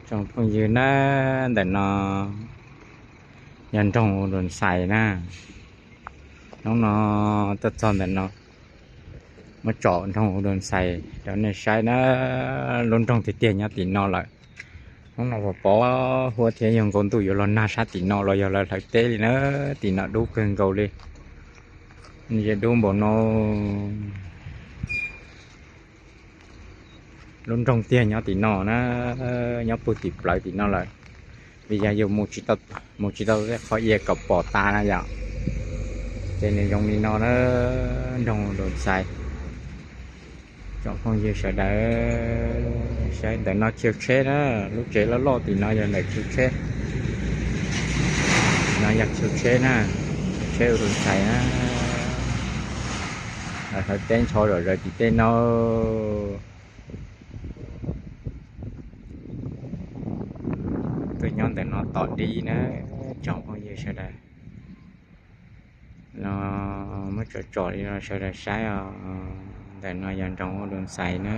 Tsoom phooj ywg na, ntawm no yog nroog Udoos Xais na. Hnub no tuaj txog ntawm no, muab tsom nroog Udoos Xais rau nej saib na. Lub nroog tiag tiag nyob tim no lawm. Hnub no pom pom huab thiab yog nkaus ntuj yuav los nag sab tim no los yog lawv hlawv teb li na. Tim no dub kawg nkaus li, ze dub npaum no. Lub nroog tiag nyob tim no na, nyob puag tim plawv tim no lawm. Vim yog yus mus tsis tau tej qhov ia kom pom tas na yom, ces nws zoo li no na, nroog Udoos Xais. Tsoom phooj ywg sawv daws saib ntawm no chaw tsheb na, lub tsev loj loj tim no yog ntawm chaw tsheb. No yog chaw tsheb na, chaw tsheb Udoos Xais na. Lawv hlawv teb ntsho zom zaws tim tej no. Tuaj nyob ntawm no tom dib na, tsoom phooj ywg sawv daws. No muab tsom tsom li no sawv daws saib os. Ntawm no yog nroog Udoos Xais na.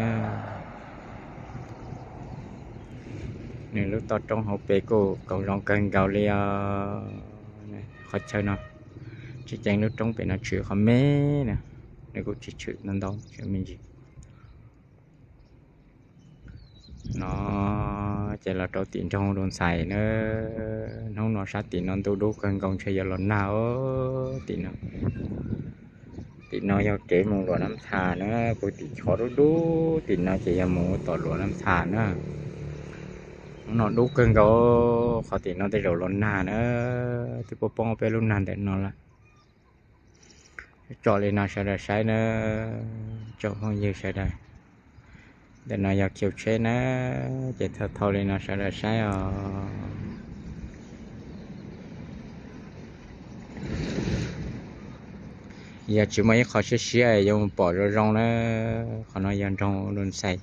Nws lub toj roob hauv pes kuj koom zoo kawg nkaus li os. Qhov chaw no tsis ceev, lub roob pem no tshwm qhov me na, nws kuj tsis tshwm ntau ntau me ntsis. No ces los rau tim nroog Udoos Xais na. Hnub no sab tim no ntuj dub kawg nkaus, ntshe yuav los nag os tim no. Tim no yog kev mus Luam Nab Thas na, puag tim chov dub dub tim no ces yog mus tom Luam Nab Thas na. Hnub no dub kawg nkaus, qhov tim no tej zaum los nag na, twb poob poob peb lub nag ntawm no lawm. Tsom li no sawv daws saib na, tsoom phooj ywg sawv daws. Ntawm no yog chaw tsheb na, ces thau thau li no sawv daws saib os. Yog tsis muaj ib qho siab siab yuav mus pom zoo zoo na. Qhov no yog nroog Udoos Xais.